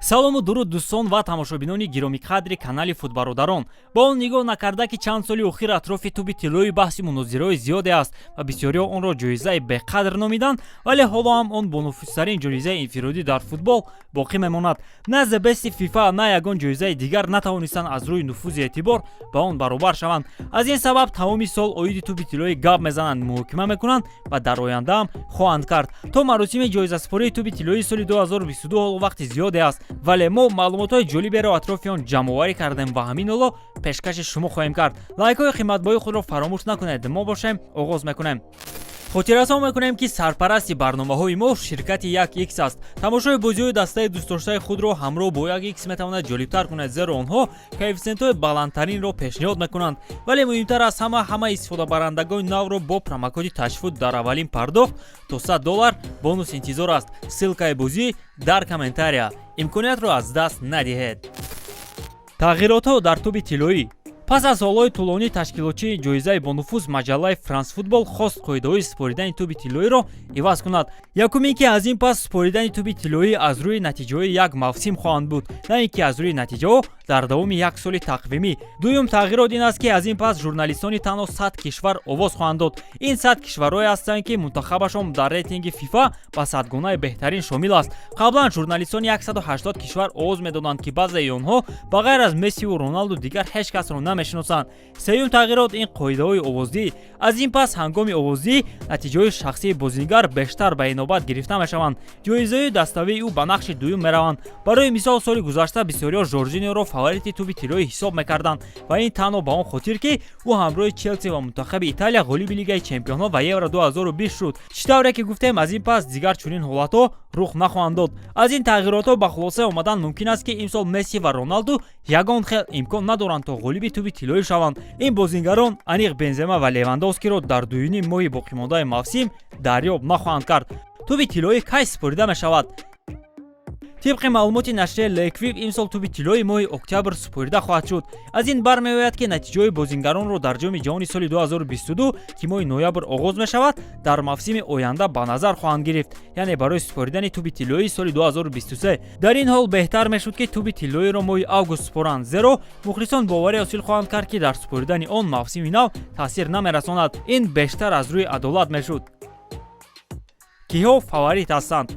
Салому дуруд, дӯстон ва тамошобинони гиромиқадри канали Футбародарон. Ба он нигоҳ накарда, ки чанд соли охир атрофи тӯби тиллоӣ баҳси мунозираҳои зиёде аст ва бисёриҳо онро ҷоизаи беқадр номиданд, вале ҳоло ҳам он бонуфузтарин ҷоизаи инфиродӣ дар футбол боқӣ мемонад. На The Best ФИФА, на ягон ҷоизаи дигар натавонистанд аз рӯи нуфузи эътибор ба он баробар шаванд. Аз ин сабаб тамоми сол оиди тӯби тиллоӣ гап мезананд, муҳокима мекунанд ва дар оянда ҳам хоҳанд кард. То маросими ҷоизасупории тӯби тиллоии соли 2022 ҳоло вақти зиёде аст, вале мо маълумотҳои ҷолиберо атрофи он ҷамъоварӣ кардем ва ҳамин ҳоло пешкаши шумо хоҳем кард. Лайкҳои қиматбоҳои худро фаромӯш накунед. Мо бошем, оғоз мекунем. Хотиррасон мекунем, ки сарпарасти барномаҳои мо ширкати Як Икс аст. Тамошои бозиҳои дастаи дӯстдоштаи худро ҳамроҳ бо Як Икс метавонад ҷолибтар кунад, зеро онҳо коэффисиентҳои баландтаринро пешниҳод мекунанд. Вале муҳимтар аз ҳама, ҳама истифодабарандагони навро бо промокоди ТАЧФУТ дар аввалин пардохт то 100 доллар бонус интизор аст. Ссылкаи бозӣ дар комментария. Имкониятро аз даст надиҳед. Тағйиротҳо дар тӯби тиллоӣ. Пас аз солҳои тӯлонӣ ташкилотчии ҷоизаи бонуфуз, маҷаллаи Франс Футбол, хост қоидаҳои супоридани тӯби тиллоиро иваз кунад. Якум ин ки аз ин пас супоридани тӯби тиллоӣ аз рӯи натиҷаҳои як мавсим хоҳанд буд, на ин ки аз рӯи натиҷаҳо дар давоми як соли тақвимӣ. Дуюм тағйирот ин аст, ки аз ин пас журналистони танҳо 100 кишвар овоз хоҳанд дод. Ин 100 кишварҳое ҳастанд, ки мунтахабашон дар рейтинги ФИФА ба садгонаи беҳтарин шомил аст. Қаблан журналистони 180 кишвар овоз медоданд, ки баъзеи онҳо ба ғайр аз Мессиву Роналду дигар ҳеҷ касро намешиносанд. Сеюм тағйирот ин қоидаҳои овоздиҳӣ. Аз ин пас ҳангоми овоздиҳӣ натиҷаҳои шахсии бозингар бештар ба инобат гирифта мешаванд, ҷоизаҳои даставии ӯ ба нақши дуюм мераванд. Барои мисол, соли гузашта бисёриҳо Жоржиниоро фаворити тӯби тиллоӣ ҳисоб мекарданд ва ин танҳо ба он хотир, ки ӯ ҳамроҳи Челси ва мунтахаби Италия ғолиби Лигаи чемпионҳо ва Евро 2020 шуд. Чӣ тавре ки гуфтем, аз ин пас дигар чунин ҳолатҳо рух нахоҳанд дод. Аз ин тағйиротҳо ба хулоса омадан мумкин аст, ки имсол Месси ва Роналду ягон хел имкон надоранд, то ғолиби тӯби тиллоӣ шаванд. Ин бозингарон аниқ Бензема ва Левандовскиро дар дуюним моҳи боқимондаи мавсим дарёб нахоҳанд кард. Тӯби тиллоӣ кай супорида мешавад? Тибқи маълумоти нашрияи L'Équipe, имсол тӯби тиллои моҳи октябр супорида хоҳад шуд. Аз ин бармеояд, ки натиҷаҳои бозингаронро дар Ҷоми ҷаҳони соли 2022, ки моҳи ноябр оғоз мешавад, дар мавсими оянда ба назар хоҳанд гирифт, яъне барои супоридани тӯби тиллоии соли 2023. Дар ин ҳол беҳтар мешуд, ки тӯби тиллоиро моҳи август супоранд, зеро мухлисон боварӣ ҳосил хоҳанд кард, ки дар супоридани он мавсими нав таъсир намерасонад. Ин бештар аз рӯи адолат мешуд. Киҳо фаворит ҳастанд?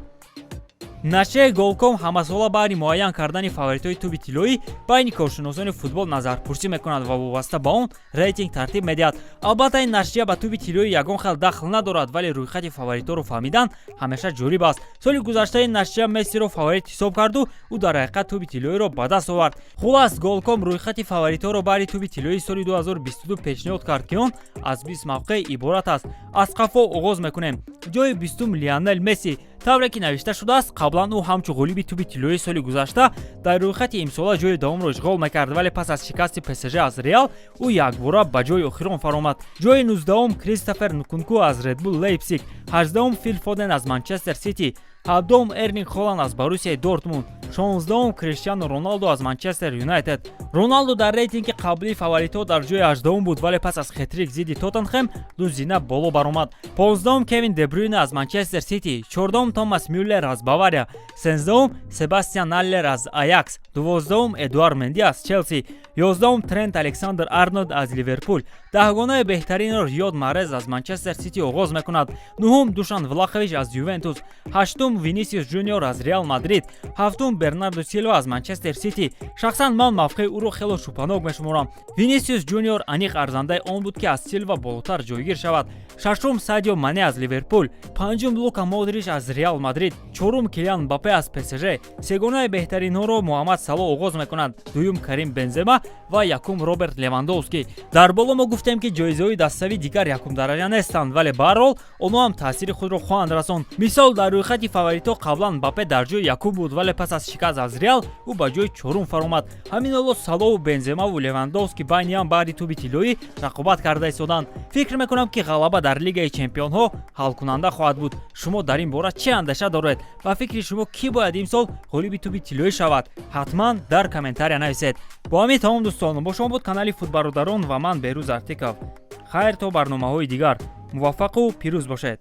Нашрияи Голком ҳамасола баъди муайян кардани фаворитҳои тӯби тиллоӣ байни коршиносони футбол назарпурсӣ мекунад ва вобаста ба он рейтинг тартиб медиҳад. Албатта, ин нашрия ба тӯби тиллоӣ ягон хел дахл надорад, вале рӯйхати фаворитҳоро фаҳмидан ҳамеша ҷолиб аст. Соли гузашта ин нашрия Мессиро фаворит ҳисоб карду ӯ дар ҳақиқат тӯби тиллоиро ба даст овард. Хулас, Голком рӯйхати фаворитҳоро баъди тӯби тиллоии соли 2022 пешниҳод кард, ки он аз 20 мавқеъ иборат аст. Аз қафо оғоз мекунем. Ҷои бистум Лионел Месси. Тавре ки навишта шудааст, қаблан ӯ ҳамчун ғолиби тӯби тиллоии соли гузашта дар рӯйхати имсола ҷои давомро ишғол мекард, вале пас аз шикасти ПСЖ аз Реал ӯ якбора ба ҷои охирон фаромад. Ҷои нуздаҳум Кристофер Нкунку аз Редбул Лейпсиг, ҳаждаҳум Фил Фоден аз Манчестер Сити, ҳабдаҳум Эрлинг Холанд аз Боруссияи Дортмунд, 16-ум Криштиану Роналдо аз Манчестер Юнайтед. Роналдо дар рейтинги қаблии фаворитҳо дар ҷои 18-ум буд, вале пас аз хетрик зидди Тоттенхем ду зина боло баромад. 15-ум Кевин Дебрюйне аз Манчестер Сити, 14-ум Томас Мюллер аз Бавария, 13-ум Себастьян Аллер аз Аякс, 12-ум Эдуард Менди аз Челси, 11-ум Трент Александр Арнольд аз Ливерпул. Даҳгонаи беҳтаринро Риёд Маҳрез аз Манчестер Сити оғоз мекунад, нуҳум Душан Влахович аз Ювентус, ҳаштум Винисиус Жуниор аз Реал Мадрид, ҳафтум Бернардо Силва аз Манчестер Сити. Шахсан ман мавқеи ӯро хело шубҳанок мешуморам. Винисиус Жуниор аниқ арзандаи он буд, ки аз Силва болотар ҷойгир шавад. Шашум Садио Мане аз Ливерпул, панҷум Лука Модрич аз Реал Мадрид, чорум Килиан Мбаппе аз ПСЖ. Сегонаи беҳтаринҳоро Муҳаммад Сало оғоз мекунад, дуюм Карим Бензема ва якум Роберт Левандовский. Дар боло мо гуфтем, ки ҷоизаҳои даставӣ дигар якумдараҷа нестанд, вале баҳарҳол онҳо ҳам таъсири худро хоҳанд расонд. Мисол, дар рӯйхати фаворитҳо қаблан Мбаппе дар ҷои якум буд, вале пас аз шикаст аз Реал ӯ ба ҷои чорум фаромад. Ҳамин ҳоло Салову Бенземаву Левандовский байни ҳам баъди тӯби тиллоӣ рақобат карда истоданд. Фикр мекунам, ки ғалаба дар Лигаи чемпионҳо ҳалкунанда хоҳад буд. Шумо дар ин бора чӣ андеша доред? Ба фикри шумо, кӣ бояд имсол ғолиби тӯби тиллоӣ шавад? Ҳатман дар комментария нависед. Бо ҳамин тамом, дӯстон. Бо шумо буд канали Футбародарон ва ман, Беҳрӯз Артиков. Хайр, то барномаҳои дигар, муваффақу пирӯз бошед.